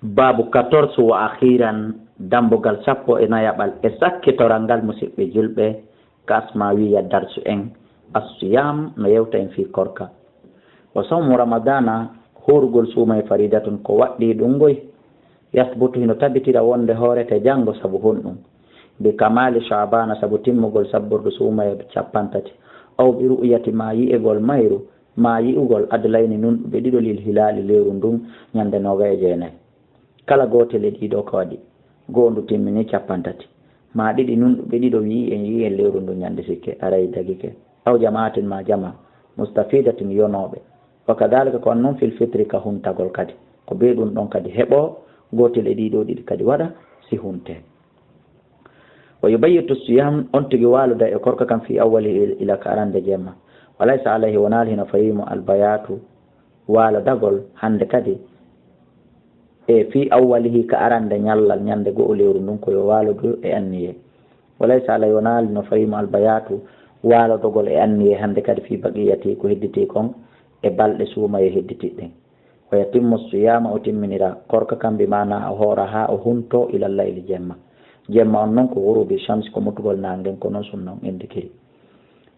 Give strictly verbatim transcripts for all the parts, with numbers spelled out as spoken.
Baabu quatorze wa akhiran, dambugal sappo e nayaɓal e sakkitoral ngal, musiɓɓe julɓe, ka asma wiya darsu en, assiyam no yewta en fii korka. Wa sawmu ramadana, horugol suuma e faridatun ko waɗɗii ɗum ngoy. Yasbutu hino tabitira wonde hoorete janngo sabu honɗum. Bi kamali shabana sabu timmugol sabbordu suuma e cappanɗe tati. Aw bi ru'yati ma yi'egol mayru, ma yi'ugol adlayni nunɗuɓe ɗiɗo lil hilaali lewru ndun ñande noga e jeenayi. Kala gootel e ɗii ɗoo ko waɗi, goo ndu timmini cappanɗe tati, maa ɗiɗi nunɗuɓe ɗiɗo wi'i en yi'i en lewru ndun ñande sikke, aray dagike. Aw jama'atin ma jama, mustafidatin yonooɓe. Wa kadhalika ko on non fil fitri ka huntagol kadi. Ko bee ɗum ɗon kadi heɓoo, gootel e ɗii ɗoo ɗiɗi kadi waɗa si huntee. Wa yubayyitu siyam, on tigi waaloda e korka kan fi awwalihi ila ka arande jemma. Wa laysa alayhi, wonaali hino fawii mo albayatu, waalodagol hande kadi. E fi awwalihi ka arande ñallal ñande go'o lewru ndun ko yo waalodu e anniye. Wa laysa alayhi, wonaali no fawii mo albayatu, waalodogol e anniye hande kadi fi baqiyati ko hedditi kon e balɗe suumaye hedditiɗɗen. Wa yatimmu siyama, o timminira korka kan bi maana o hoora haa o hunto ilal layli jemma. Jemma on non ko ghurubi shamsi, ko mutugol naangen, ko non sunna on endikiri.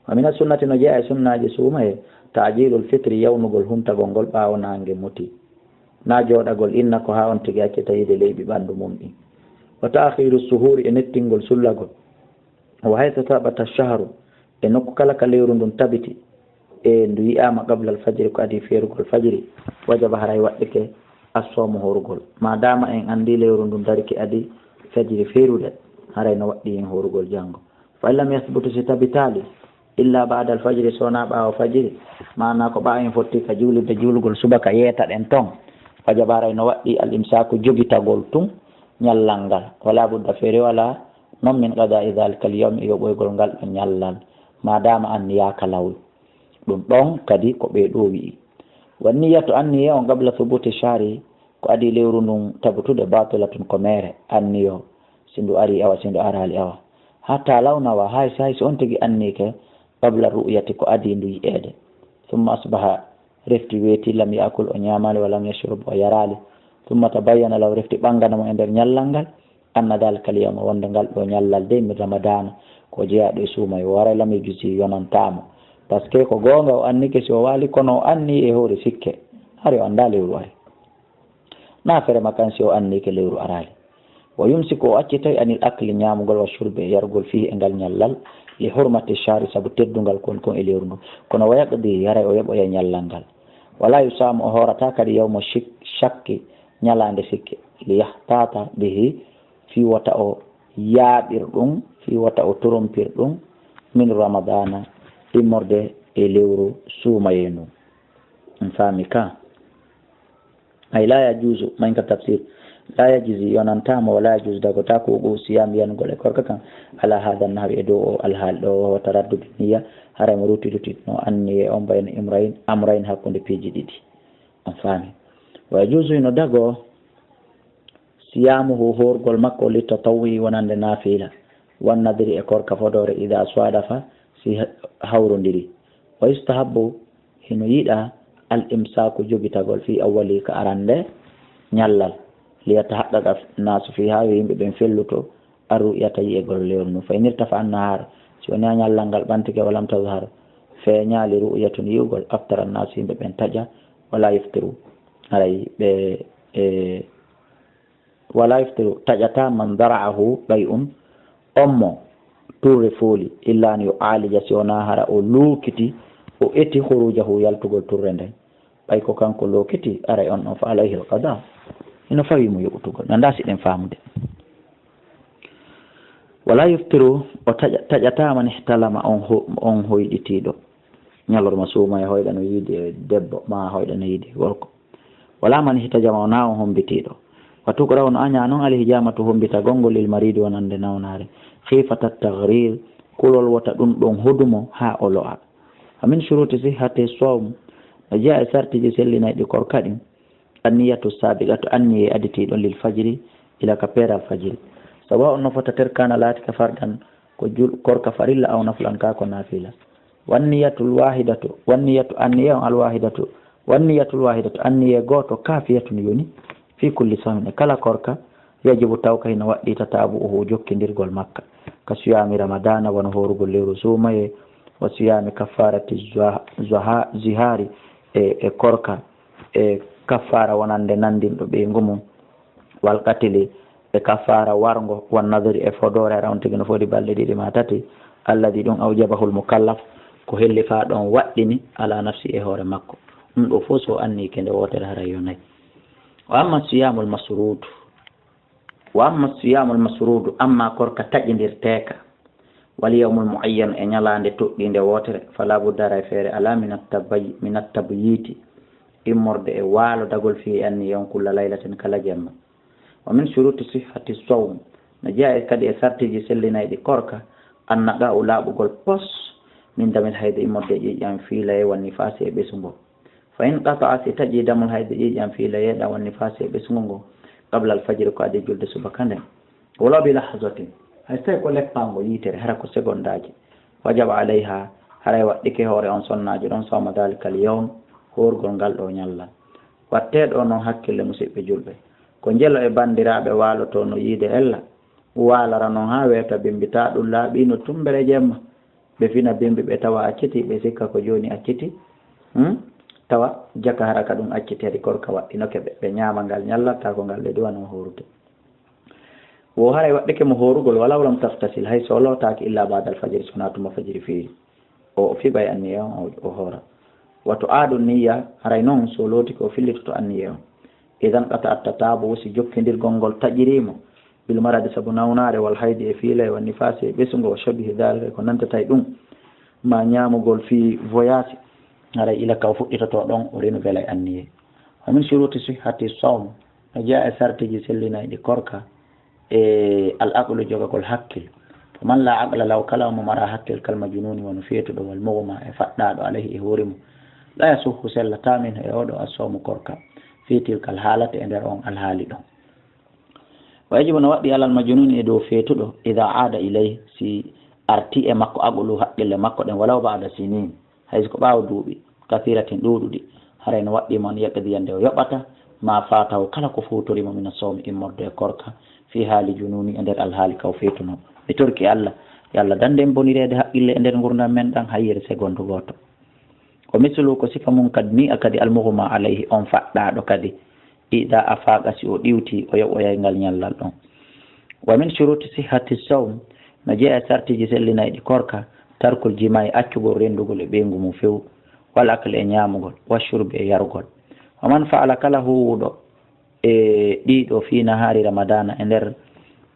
Wa mina sunnati, no jeyaa e sunnaaji suumaye, ta'jilul fitri, yawnugol huntagol ngol ɓaawo naange muti. Na jooɗagol inna ko haa on tigi accita yiide leyɓi ɓandu mum ɗin. Wa ta'khiru suhuri, e nettingol sullagol. Wa haythu thabata shahru, e nokku kala ka lewru ndun tabiti, e ndu yi'aama qabla al fajri, ko adii feerugol fajiri, wajaba, haray waɗɗike, as-sawmu, horugol. Ma dama en anndi lewru ndun darike adii fajiri feerude, haray no waɗɗi en horugol janngo. Fa in lam yathbutu, si tabitaali, illa ba'da al fajri, so wonaa ɓaawo fajiri, maanaa ko ɓaawo en fotti ka juulirde juulugol subaka yeetaɗen ton, wajaba, haray no waɗɗi al imsaaku, jogitagol tun ñallal ngal. Wala budda, feere walaa non, min qada'i dhalika al yawmi, e yoɓoygol ngal ɗon ñallal, ma dama anniya ka law. Ɗum ɗon kadi ko ɓee ɗoo wi'i. Wa niyatu, anniye on, qabla thubuti shahri, ko adii lewru ndun tabutude, batilatun, ko meere, anniyo, si ndu arii awa, si ndu araali awa. Hatta law nawa, hay, hay si on tigi annike, qabla ru'yati, ko adii ndu yi'eede. Thumma asbaha, refti weeti, lam ya'kul, o ñaamaali, wa lam yashrub, o yaraali. Thumma tabayyana lahu, refti ɓangana mo e nder ñallal ngal, anna dhalika al yawma, wonde ngal ɗoo ñallal dey min ramadana, ko jeyaaɗo e suumaye, wa haray lam yujzi, yonantaa mo. Parce que ko goonga o annike si o waali, kono o anni e hoore sikke, hari o anndaa lewru ari. Na feere makko an si o annike lewru araali. Wa yumsiku, o accitay, anil akli, ñaamugol, wa shurbi, e yarugol, fiihi, e ngal ñallal, li hurmati shahri, sabu teddungal kon kon e lewru ndun. Kono wa yaqdi, haray o yoɓoya ñallal ngal. Wala yusaamu, o hoorataa kadi yawma shik-, shakki, ñalaande sikke, li yahtata bihi, fii wota o yaaɓir ɗum, fii wota o torompir ɗum, min ramadana, immorde e lewru suumaye ndun. On faami ka? Ay la yajuzu, mayn ka tafsir, la yajzi, yonantaa mo, wala yajuzu, dagotaako, wuqu'u siyam, yanugol e korka kan, ala hada nahwi, e dow o alhaali ɗoo, wa huwa taraddudu niyya, haray mo ruti ruti no anniye on, bayna imrayn, amrayn, hakkunde piiji ɗiɗi. On faami? Wa yajuzu, hino dagoo, siyamuhu, hoorgol makko, li tatawwi, wonande naafila, wan nadri, e korka fodoore, ida swadafa, si ha-, hawrondiri. Wa yustahabbu, hino yiɗaa, al imsaaku, jogitagol, fi awwali, ka arande ñallal, li yatahaqqaqa nasu fiha, yo yimɓe ɓen felluto, ar ru'yata, yi'egol lewru ndun. Fa in irtafa an nahar, si woni a ñallal ngal ɓantike, wa lam tazhar, feeñaali, ru'yatun, yi'ugol, aftara nasu, yimɓe ɓen taƴa, wala yuftiru, haray ɓe, e, wala yuftiru, taƴataa, man dara'ahu qay'un, on mo turre fooli, illa an yu'alija, si wonaa hara o lookiti, o eti, khurujahu, yaltugol turre nden. Ɓay ko kanko lookiti, aray on ɗon, fa alayhi al qada, hino fawii mo yoɓutugol. Mi anndaa si ɗen faamude. Wala yuftiru, o taƴa-, taƴataa, man ihtalama, on ho-, on hoyɗitiiɗo. Ñalorma suuma e hoyɗa no yiide debbo, maa hoyɗa no yiide gorko. Wala man ihtajama, wonaa on hombitiiɗo. Wa tukrahu, no añaa non, al hijamatu, hombitagol ngol, lil maridi, wonande nawnaare. Khifata taghrir, kulol wota ɗum ɗon hodu mo haa o lo'a. Wa min shuruti sihhati sawm, no jeyaa e sartiji sellinayɗi korka ɗin, anniyatu sabiqatu, anniye aditiiɗo, lil fajri, ila ka peeral fajiri. Sawa on no fota terkana laati ka fardan, ko jul-, korka farilla, aw naflan, kaa ko naafila. Wanniyatul wahidatu, wanniyatu, anniye on, al wahidatu, wanniyatul wahidatu, anniye gooto, kafiyatun, yoni. Fi kulli sawmin, e kala korka, yajibu, taw ka hino waɗɗii, tataabu'uhu, jokkindirgol makka, ka siyaami ramadana, wano hoorugol lewru suumayee, wa siyaami kaffarati zuha-, zuha-, zihari, e, e korka, e kaffara wonande nandinɗo ɓeyngu mum, wal qatili, e kaffara warngo, wan nadri, e fodoore, hara on tigi no fodi balɗe ɗiɗi ma tati, alladi, ɗum, awjabahul mukallaf, ko hellifaaɗo on waɗɗini, ala nafsi, e hoore makko. Ɗum ɗo fof so annii ke nde wootere haray yo nay. Wa amma siyaamul masruudu, wa amma siyaamul masruudu, amma korka taƴindirteeka, wal yawmul muayyan, e ñalaande toɗɗiinde wootere, fala budda, haray feere alaa, min attabay-, min attabyiiti, immorde e waalodagol, fii, anniyee on, kulla laylatin, kala jemma. Wa min shuruuti sihhati sawm, no jeyaa e kadi e sartiiji sellinayɗi korka, annaqa'u, laaɓugol pos, min damil haydi, immorde e ƴiiƴam fiilayee, wan nifaasi, e ɓesngu. Fa in qata'a, si taƴii damul haydi, ƴiiƴam fiilayee ɗam, wan nifaasi, e ɓesngu ngun, qabla al fajri, ko adii julde subaka nden, walaw bi lahzatin, hay so tawii ko leppango yiitere, hara ko segondaaji, wajaba alayha, haray waɗɗike hoore on sonnaajo ɗon, sawma dhalika al yawm, hoorgol ngal ɗoo ñallal. Wattee ɗoo non hakkille, musiɓɓe julɓe, ko njelo e banndiraaɓe waalotoo no yiide ella, waalara non haa weeta bimbi, taa ɗum laaɓiino tummbere jemma. Ɓe fina bimbi, ɓe tawa acciti, ɓe sikka ko jooni acciti. Hmm? Tawa jaka hara ka ɗum acciti, hari korka waɗɗinoke ɓe, ɓe ñaama ngal, ñallantaako ngal, ɓe duwano hoorude. Wo haray waɗɗike mo hoorugol, walaw lam taghtasil, hay so lootaaki, illa ba'dal fajri, so wonaa tuma fajiri fiiri. O, o fiɓay anniyee on, o, o hoora. Wa tu'aadu niyya, haray non so lootike o fillitoto anniyee on. Idan qata'at tataabu'u, si jokkindirgol ngol taƴirii mo, bil maradi, sabu nawnaare, wal haydi, e fiilayee, wan nifaasi, e ɓesngu, wa shabihi dhalika, e ko nantata e ɗum, ma ñaamugol fii voyage, haray ila ka o fuɗɗitotoo ɗon, o renouvelay anniyee. Wa min shuruuti sihhati sawm, no jeyaa e sartiiji sellinayɗi korka, e al aqlu, jogagol hakkil. Faman la aqla lahu, kala mo maraa hakkil, kal majnuni, wano feetuɗo, wal mughma, e faɗɗaaɗo, alayhi, e hoore mum, la yasuhhu, sellataa, minhu, e oo ɗoo, as-sawmu, korka, fi tilkal haalati, e nder on alhaali ɗon. Wa yajibu, no waɗɗii, alal majnuni, e dow feetuɗo, idha aada ilayhi, si artii e makko, aqlu, haqqille makko ɗen, walaw ba'da sinin, hay si ko ɓaawo duuɓi, kathiratin, ɗuuɗuɗi, haray no waɗɗii mo an yaqdiya, nde o yoɓata, ma faatahu, kala ko fowtorii mo, mina sawmi, immorde e korka, fi haali jununi, e nder alhaali ka o feetunoo. Mi torki Alla, yo Alla dandu en bonireede haqqille e nder ngurndan men ɗan, hayyere segondu gooto. Wa misluhu, ko sifa mum kadi nii, a kadi, al mughma alayhi, on faɗɗaaɗo kadi, idha afaqa, si o ɗiwtii, o yoɓoyay ngal ñallal ɗon. Wa min shuruuti sihhati sawm, no jeyaa e sartiiji sellinayɗi korka, tarkul jimaa'i, accugol renndugol e ɓeyngu mum few, wal akli, e ñaamugol, wa shurbi, e yarugol. Wa man fa'ala, kala huuwuɗo e ɗii ɗoo, fi nahaari ramadana, e nder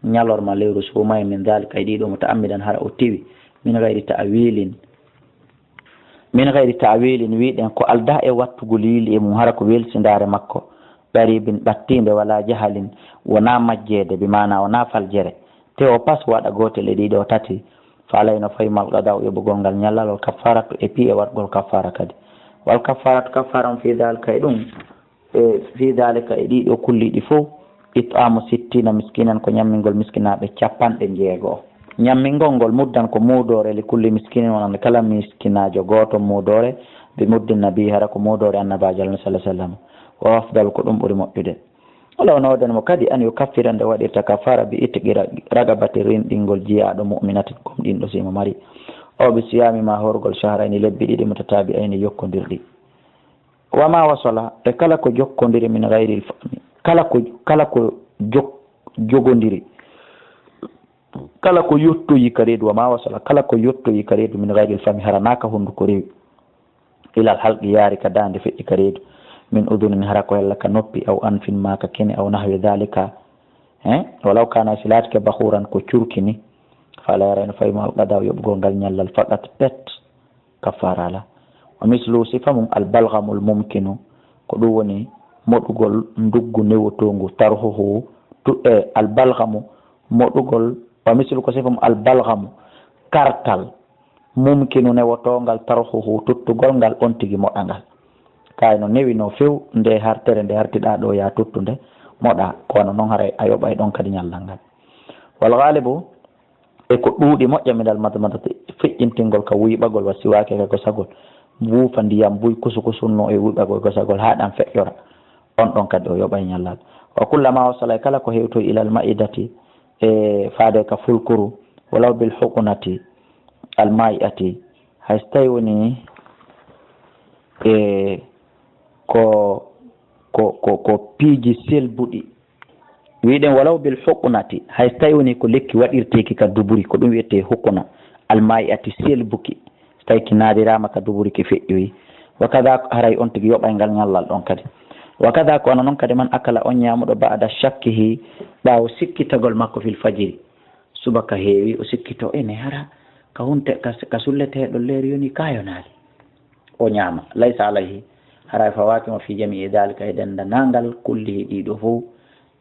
ñalorma lewru suumayee, min dhalika, e ɗii ɗoo, muta'ammidan, hara o tiwi, min ghayri ta'wilin, min ghayri ta'wilin, wiɗen ko aldaa e wattugol yili e mum, hara ko welsindaare makko, qaribin, ɓattiinde, wala jahalin, wonaa majjeede, bi maana wonaa faljere, te o pas waɗa gootel e ɗii ɗoo tati, fa alayhi, no fawii mo, al qadaa'u, yoɓugol ngal ñallal, wal kaffaratu, e piye waɗgol kaffara kadi. Wal kaffaratu, kaffara on, fi dhalika, e ɗum, e fi dhalika, e ɗii ɗoo kulli ɗi fow, it'amu sittina miskinan, ko ñammingol miskinaaɓe capanɗe jeego. Ñammingol ngol muddan ko muudoore, li kulli miskinin, wonande kala miskinaajo gooto muudoore, bi muddi nabi, hara ko muudoore Annabaajo Allah, sallallahu alaihi wasallam. Wa afdalu, ko ɗum ɓuri moƴƴude. Wala, o noodan mo kadi, an yukaffira, nde waɗirta kaffara, bi itqi ra-, raqabati, rinɗingol jiyaaɗo, mu'minatin, gomɗinɗo, si mo mari. O bi siyami, ma hoorgol, shahrayni, lebbi ɗiɗi, mutatabi'ayni, jokkondirɗi. Wa ma wasala, e kala ko jokkondiri, min ghayril fami, kala ko, kala ko jok-, jogondiri, kala ko yottoyi ka reedu, wa ma wasala, kala ko yottoyi ka reedu, min ghayril fami, hara naa ka hunduko rewi, ilal halqi, yaari ka daande, feƴƴi ka reedu, min udunin, hara ko yalla ka noppi, aw anfin, ma ka kene, aw nahwi dhalika, eh, walaw kana, si laatike, bakhuran, ko curki ni, fala, yarayno, fawii mo, al qada, yoɓugol ngal ñallal, faqat, pet. Kaffara alaa. Wa mislu, sifa mum, al balghamul mumkinu, ko ɗum woni moɗugol nduggu newotoongu, tarhuhu, tu-, e al balghamu, moɗugol, wa mislu, ko sifa mum, al balghamu, kartal, mumkinu, newotoongal, tarhuhu, tuttugol ngal, on tigi moɗa ngal. Kaay no newi no few, nde hartere nde hartiɗaa ɗo, yaa tuttu nde, moɗa, ko wano non haray a yoɓay ɗon kadi ñallal ngal. Wal ghalibu, e ko ɗuuɗi moƴƴa, minal madmadati, feƴƴintingol ka wuyɓagol, wa siwaaki, ka gosagol, wuufa ndiyam buy kusukusunno e wuyɓagol, gosagol, haa ɗam feƴƴora. On ɗon kadi o yoɓay ñallal. Wa kullama wasala, e kala ko hewtoy, ilal ma'idati, e faade ka fulkuru, walaw bil huqnati al ma'i'ati, hay so tawi woni e ko, ko, ko, ko piiji selbuɗi. Wiɗen walaw bil huqnati, hay so tawi woni ko lekki waɗirteeki ka duburi, ko ɗum wiyetee huqna, al ma'i'ati, selbuki, so tawi ki naadiraama ka duburi, ki feƴƴoyi. Wa kada, haray on tigi yoɓay ngal ñallal ɗon kadi. Wa kada, ko wano non kadi, man akala, on ñaamuɗo, ba'da shakkihi, ɓaawo sikkitagol makko, fil fajiri, subaka heewi, o sikkito ene hara ka hunte, ka, ka sulleteeɗo leer yoni ka yonaali, o ñaama. Laysa alayhi, haray fawaaki mo, fi jami'i dhalika, e denndanangal kullihi ɗiɗo fow,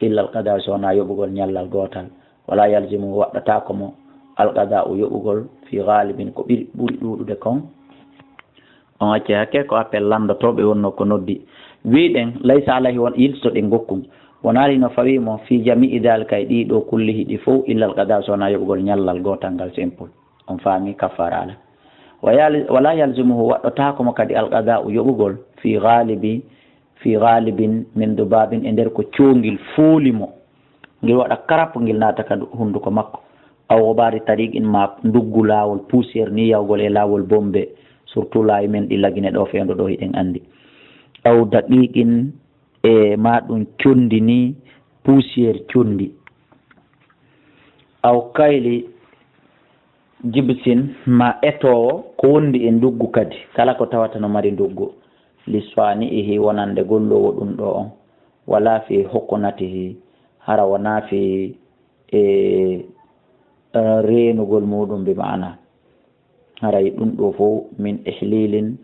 illa al qada, so wonaa yoɓugol ñallal gootal. Wala yalzimu, waɗɗataako mo, al qada, o yoɓugol, fi ghalibin, ko ɓuri, ɓuri ɗuuɗude kon. On acci hakke ko appel lanndotooɓe wonnoo ko noddi. Wiɗen, laysa alayhi, won yiltoɗen gokkun. Wonaali no fawi mo, fi jami'i dhalika, e ɗiɗo kullihi ɗi fow, illa al qada, so wonaa yoɓugol ñallal gootal ngal simple. On faami, kaffara ala. Wa yal-, wala yalzimuhu, waɗɗotaako mo kadi al qada, o yoɓugol, fi ghalibi, fi ghalibin min dubabin, e nder ko coongil fooli mo. Ngil waɗa karap, ngil naata ka hunduko makko. Aw gubari tariqin, ma nduggu laawol, poussière ni yawgol e laawol bombe, surtout laawi men ɗi Lagine ɗo, fewndo ɗo hiɗen anndi. Aw daqiqin, e ma ɗum condi ni, poussière condi. Aw kayli jibsin, ma etoowo ko wondi e nduggu kadi, kala ko tawata no mari nduggu, li swani'ihi, wonande golloowo ɗum ɗo on, wala fi huqnatihi, hara wonaa fi, e, e, reenugol muɗum, bi ma'ana, haray ɗum ɗo fow, min ihlilin,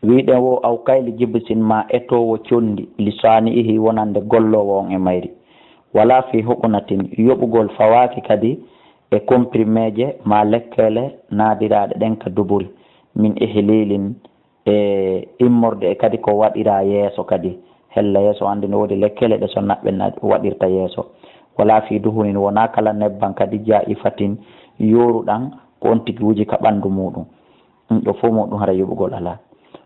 wiɗen wo, aw kayli jibsin, ma etoowo condi, li swani'ihi, wonande golloowo on e mayri, wala fi huqnatin, yoɓugol fawaaki kadi e comprimeeje ma lekkele naadiraaɗe ɗen ka duburi, min ihlilin, e immorde, e kadi ko waɗiraa yeeso kadi. Hella yeeso, anndi no woodi lekkele ɗe so naɓɓe na-, waɗirta yeeso. Wala fi duhunin, wonaa kala nebban kadi, jaifatin, yooruɗan, ko on tigi wuji ka ɓanndu muɗum. Ɗum ɗo fow muɗum hara yoɓugol alaa.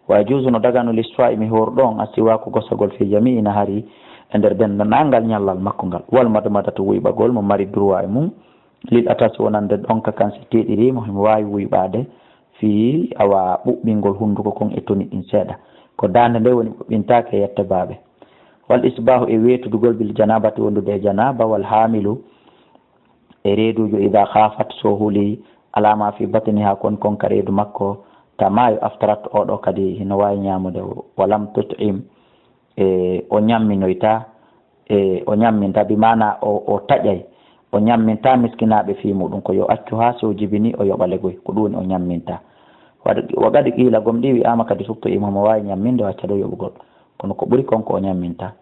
Wa yajuzu, no dagano, li swa'imi, hooruɗo on, assiwaaku, gosagol, fi jami'i nahari, e nder denndanangal ñallal makko ngal. Wal madmadatu, wuyɓagol, mo mari droit e mum, lil atasi, wonande ɗonka kan, si tiiɗiriimo, himo waawi wuyɓaade, fii, awa, ɓuɓɓingol hunduko kon e toni ɗin seeɗa. Ko daande nde woni ɓuɓɓintaake e yette baaɓe. Wal isbahu, e weetudugol, bil janabati, wondude e janaba, wal hamilu, e reeduujo, ida khafat, so huli, ala ma fi batniha, kon kon ka reedu makko, ta maayo, aftarat, oɗo kadi hino waawi ñaamude, walam tut'im, e o ñamminoyta, e o ñamminta, bi maana o, o taƴay, o ñamminta miskinaaɓe fii muɗum, ko yo accu haa so jibini o yoɓa legoy, ko ɗum woni o ñamminta. Wa qad qiila, gomɗii wi'aama kadi, tut'im, himo waawi ñamminde o acca ɗo yoɓugol, kono ko ɓuri kon ko o ñamminta.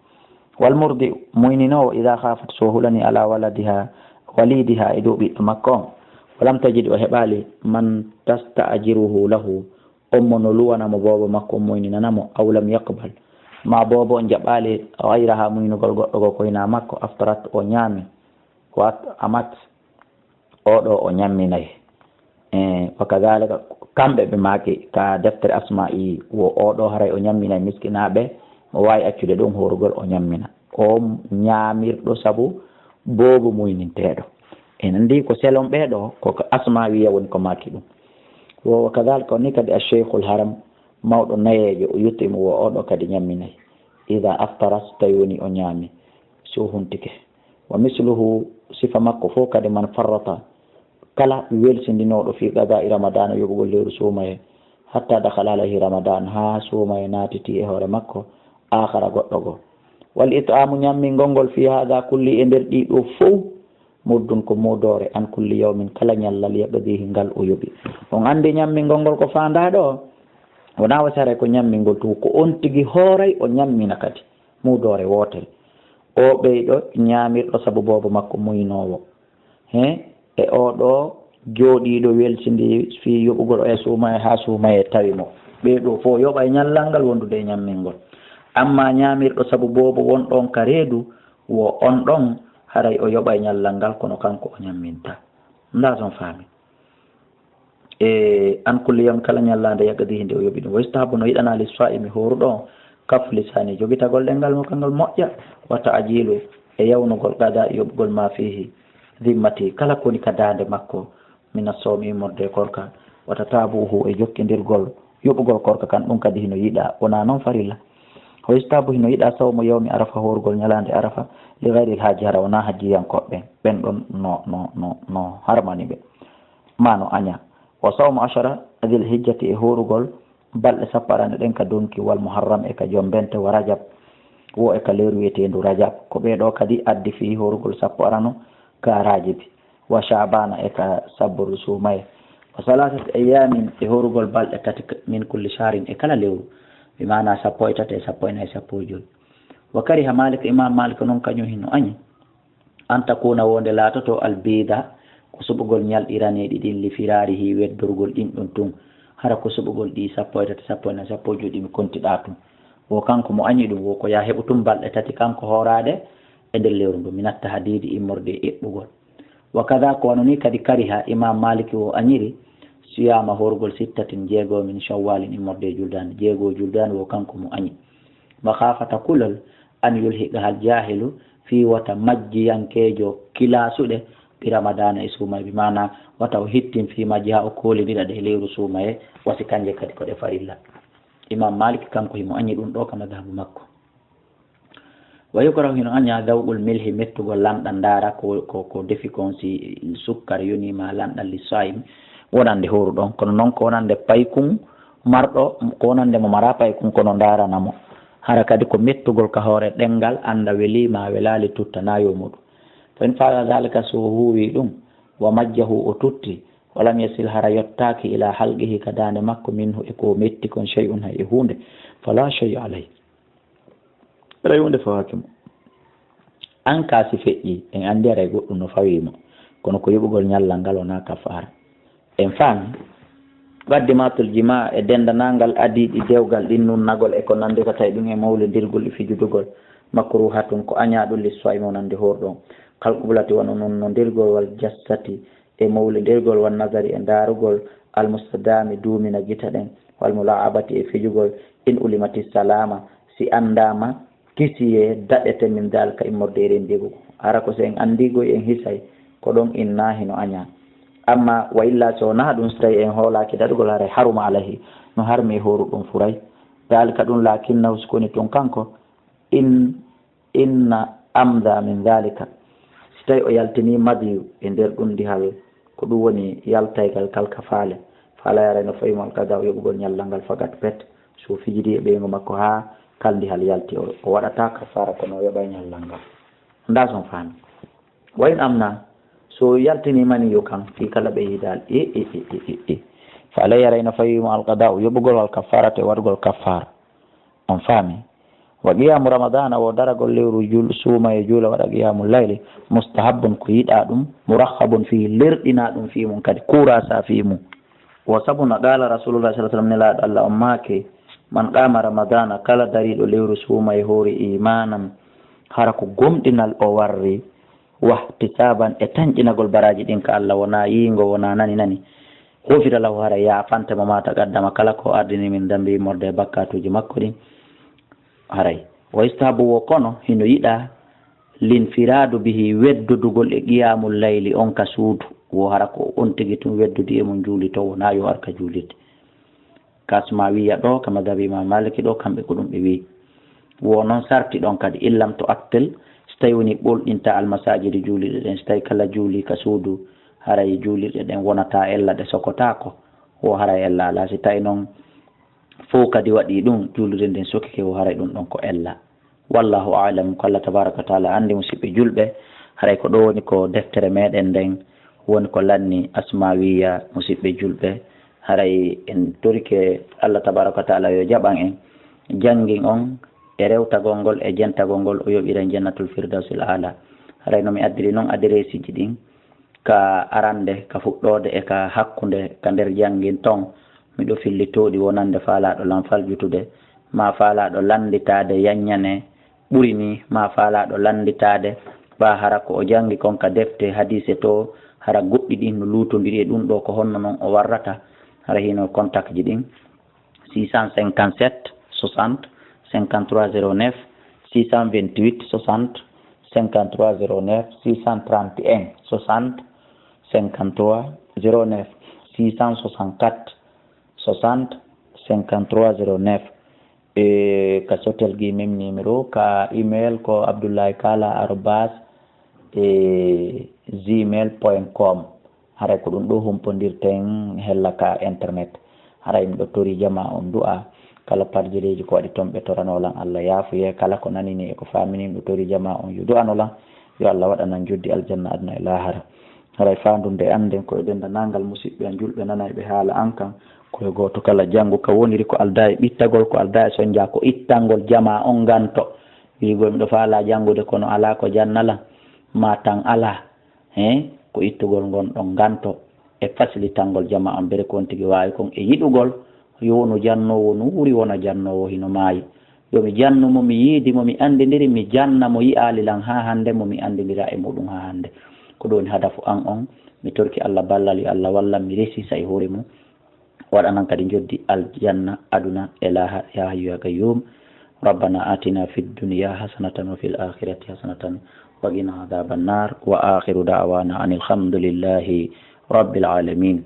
Wal murdi, muyninoowo, ida khafat, so hulani, ala waladiha, walidiha, e dow ɓiɗɗo makko on, walam tajid, o heɓaali, man tasta'jiruhu lahu, on mo no luwana mo boobo makko, on moyninana mo, aw lam yaqbal, ma boobo on jaɓaali, ghayraha, muynugol goɗɗo goo ko hinaa makko, aftarat, o ñaami, wa at'amat, oɗo o ñamminay. E, wa kadhalika, kamɓe ɓe maaki ka deftere Asma'i, wo oɗo haray o ñamminay miskinaaɓe, mo waawi accude ɗum hoorugol o ñammina. O ñaamirɗo sabu boobo muyninteeɗo. En anndi ko selon ɓee ɗo, ko ko Asmawiya woni ko maaki ɗum. Wo, wa kadhalika, on ni kadi, ash-shaykhul haram, mawɗo nayeejo, o yut'imu, wo oɗo kadi ñamminay. Ida aftara, so tawi woni o ñaami, so huntike. Wa misluhu, sifa makko fof kadi, man farrata, kala welsindinooɗo, fi qada'i ramadana, yoɓugol lewru suumaye, hatta dakhala alayhi ramadan, haa suumaye naatiti e hoore makko, akhara, goɗɗo goo. Wal it'amu, ñammingol ngol, fi hadha kulli, e nder ɗii ɗoo fof, muddun, ko muudoore, an kulli yawmin, kala ñallal, yaqdihi, ngal o yoɓi. On anndi ñammingol ngol ko faandaa ɗoo, wonaa wasi haray ko ñammingol tun, ko on tigi hooray o ñammina kadi, muudoore wootere. O ɓeyɗo ñaamirɗo sabu boobo makko muynoowo. He, e oɗo jooɗiiɗo welsindi fii yoɓugol o e suumaye haa suumaye tawi mo. Ɓee ɗoo fof yoɓay ñallal ngal wondude e ñammingol. Amma ñaamirɗo sabu boobo won ɗon ka reedu, wo on ɗon haray o yoɓay ñallal ngal, kono kanko o ñamminta. Ndaa son faami. E an kulli yawm, kala ñallaande, yaqdihi, nde o yoɓi ɗum. Wa yustahabu, no yiɗanaa, lis saa'imi, hooruɗo on, Kaffu lisaani, jogitagol ɗemngal makko ngal moƴƴa. Wa ta'jiilu, e yawnugol, qadaa, yoɓugol, maa fiihi dimmati, kala ko woni ka daande makko, mina sawmi, immorde e korka. Wa tataabu'uhu, e jokkindirgol yoɓugol korka kan, ɗum kadi hino yiɗaa, wonaa noon farilla. Wa yustahaabu, hino yiɗaa, sawmu yawmi arafa, hoorugol ñalaande arafa, li gayril hajji, hara wonaa hajjiyankooɓe ɓen, ɓen ɗon no, no, no, no harmani ɓe, maa no añaa. Wa sawmu ashara dil hijjati, e hoorugol balɗe sappo arane ɗen ka donki, wal muharram, e ka jombente, wa rajab, wo e ka leeru wiyeteendu rajab. Ko ɓee ɗoo kadi addi fii hoorugol sappo arano ka raajibi, wa sha'baana, e ka sabbordu suumaye, wa salaasati ayyaamin, e hoorugol balɗe tati k-, min kulli shahrin, e kala lewru, bi maana sappo e tati e sappo e nayi, sappo e jowi. Wa kariha Maalik, Imaam Maalik noon kañum hino añi, an takuuna, wonde laatoto, al biida, ko suɓugol ñalɗi raneeɗi ɗin, li firaarihi, weddorgol ɗin ɗon tun, hara ko suɓugol ɗi sappo e tati, sappo e nayi, sappo e jowi ɗi mi kontiɗaa tun. Wo kanko mo añi ɗum, wo ko yaa heɓu tun balɗe tati kanko hooraade e nder lewru ndu, minat tahdiidi, immorde e eɓɓugol. Wa kada, ko wano nii kadi, kariha, Imaam Maaliki o añiri, siyaama, hoorugol, sittatin, jeego, min shawwaalin, immorde e juldaani, jeego juldaani, wo kanko mo añi. Makhaafata, kulol, an yulhiqahal jaahilu, fii wota majjiyankeejo kilaasuɗe, bi ramadaana, e suumaye, bi maana wata o hittin, fii majjiha, o koolidira ɗe e lewru suumaye, wasi kanje kadi ko ɗe farilla. Imaam Maaliki kanko himo añi ɗum ɗoo ka madhabu makko. Wa yukrahu, hino añaa, dawqul milhi, mettugol lanɗan, ndaara ko, ko, ko defi kon, si sukkar yonii ma lanɗan, li saa'im, wonande hooruɗo on. Kono non ko wonande paykun marɗo, ko wonande mo maraa paykun, kono ndaarana mo. Hara kadi ko mettugol ka hoore ɗemngal, annda welii ma welaali, tutta na yo muɗum. Fa in faala daalika, so o huuwii ɗum, wa majjahu, o tutti, wa lam yasil, hara yottaaki, ilaa halqihi, ka daande makko, minhu, e ko o metti kon, shay'un, hay e huunde, falaa shay'a alayhi. Aray huunde fawaaki mo. An kaa si feƴƴii, en anndi aray goɗɗum no fawii mo. Kono ko yoɓugol ñallal ngal wonaa kafaara. En faami? Muqaddimatul jimaa, e denndanangal adiiɗi dewgal ɗin, nunnagol e ko nanndira, tawi ɗum e mawlindirgol e fijudugol. Makruhatun, ko añaa ɗum, li saa'imi, wonande hooruɗo on. Kal qublati, wano nunnondirgol, wal jalsati, e mawlindirgol, wan nazari, e ndaarugol, al mustadaami, duumina gita ɗen, wal mula'abati, e fijugol, in ulimati salaama, si anndaama kisiyee daɗete, min daalika, immorde e rendiigu ko. Hara ko si en anndii goy en hisay, ko ɗon inna hino añaa. Amma wa illaa, si wonaa ɗum, si tawi en hoolaaki daɗugol, haray haruma alayhi, no harmi e hooruɗo on furay. Daalika ɗum, laakinnahu, si ko woni tun kanko, in inna amda min daalika, si tawi o yaltinii madiyu e nder ɗum ndihal, ko ɗum woni yaltaygal kal ka faale, falaa yarayna, fayumo, alqadaa'u, yoɓugol ñallal ngal, fagat, pet, si o fijidii e ɓeyngu makko haa kal ndihal yalti, o, o waɗataa kafaara, kono o yoɓay ñallal ngal. Ndaa si on faami. Wa in amna, so yaltinii maniyu kan fii kala ɓe yiidaali, e, e, e, e, e, e. Fa alayhi, arayna fawii mo alqadaa'u, yoɓugol, wal kaffaaratu, e waɗugol kaffaara. On faami? Wa qiyaamu ramadaana, wo daragol lewru, jul-, suuma e juula, waɗa qiyaamu layli, mustahabbun, ko yiɗaa ɗum, murahabun fii, lerɗinaa ɗum fii mum kadi, kuuraasa fii mum. Wa sabuna, qaala Rasuulullaahi sallallaahu alayhi wa sallam, Nelaaɗo Allah on maaki, man qaama ramadaana, kala dariiɗo lewru suuma e hoori, iimaanan, hara ko gomɗinal o warri, wahtisaaban, e tanƴinagol baraaji ɗin ka Allah, wonaa yiingo, wonaa nani nani. Ghufira lahu, haray yaafante mo, maa taqaddama, kala ko ardini, min dambi, immorde e bakkaatuuji makko ɗin. Haray. Wa yustahabu, wo kono hino yiɗaa, linfiraadu bihi, weddodugol e qiyaamul layli on ka suudu. Wo hara ko on tigi tun weddodi e mum juulitoo, wonaa yo ar ka juulirde. Ka Asmaawiya ɗoo, ka madhabi Imaam Maaliki ɗoo, kamɓe ko ɗum ɓe wi'i. Wo non sarti ɗon kadi, in lam tu'attil, si tawi woni ɓolɗinta almasaajidu, juulirɗe ɗen, si tawi kala juuli ka suudu, haray juulirɗe ɗen wonataa ella, ɗe sokotaako, wo haray ella alaa. Si tawi non fow kadi waɗii ɗum, juulirde nden sokike, wo haray ɗum ɗon ko ella. Wallaahu a'lam, ko Allah tabaaraka wa ta'aala anndi, musiɓɓe julɓe, haray ko ɗoo woni ko deftere meɗen nden woni ko lanni Asmaawiya, musiɓɓe julɓe, haray en torike Allah tabaaraka wa ta'aala yo jaɓan en, janngin on e rewtagol ngol e jentagol ngol, o yoɓira en Jannatul Firdawsil Aala. Haray no mi addiri non adireesiji ɗin, ka arande, ka fuɗɗoode e ka hakkunde, ka nder janngin ton, miɗo fillitoo ɗi wonande faalaaɗo lan faljutude, maa faalaaɗo lannditaade yanñane, ɓuri nii, maa faalaaɗo lannditaade, ɓaa hara ko o janngi kon ka defte hadiise to, hara goɗɗi ɗin no luutondiri e ɗum ɗoo, ko honno non o warrata, hara hino kontakji ɗin, six cent cinquante-sept, soixante, cinquante-trois zéro neuf six cent vingt-huit soixante, cinquante-trois zéro neuf six cent trente et un soixante, cinquante-trois zéro neuf six cent soixante-quatre soixante, cinquante-trois zéro neuf. E ka sotel gi, même numéro, ka email ko abdoulaye kala arobase e gmail point com. Haray ko ɗum ɗo humpondirten hella ka internet. Haray miɗo tori jama on du'a, kala parjeleeji ko waɗi toon ɓe toranolan Allah yaafuye, kala ko nanini e ko faamini miɗo tori jama on yo du'anolan, yo Allah waɗanan joddi aljanna aduna e laahara. Haray faandunde annden ko e denndanangal musiɓɓe an julɓe nanayɓe haala an kan, ko e gooto kala janngu ka woniri ko aldaa e ɓittagol, ko aldaa e sonja, ko ittangol jama on nganto. Wiigol miɗo faala janngude kono alaa ko jannalan, ma tan alaa. He, ko ittugol ngon ɗon nganto e fasilitangol jama on bere ko on tigi waawi kon e yiɗugol, yo wonu jannoowo no wuuri wona jannoowo hino maayi. Yo mi jannu mo, mi yiidi mo, mi anndindiri, mi janna mo yi'aali lan haa hannde, mo mi anndindira e muɗum haa hannde. Ko ɗum woni hadafu an on. Mi torki Allah ballal, yo Allah wallan mi resisa e hoore mum. Waɗanan kadi joddi aljanna aduna e laaha, ya hayyu ya qayyum. ربنا آتنا في الدنيا حسنة وفي الآخرة حسنة وقنا عذاب النار. وآخر دعوانا أن الحمد لله رب العالمين.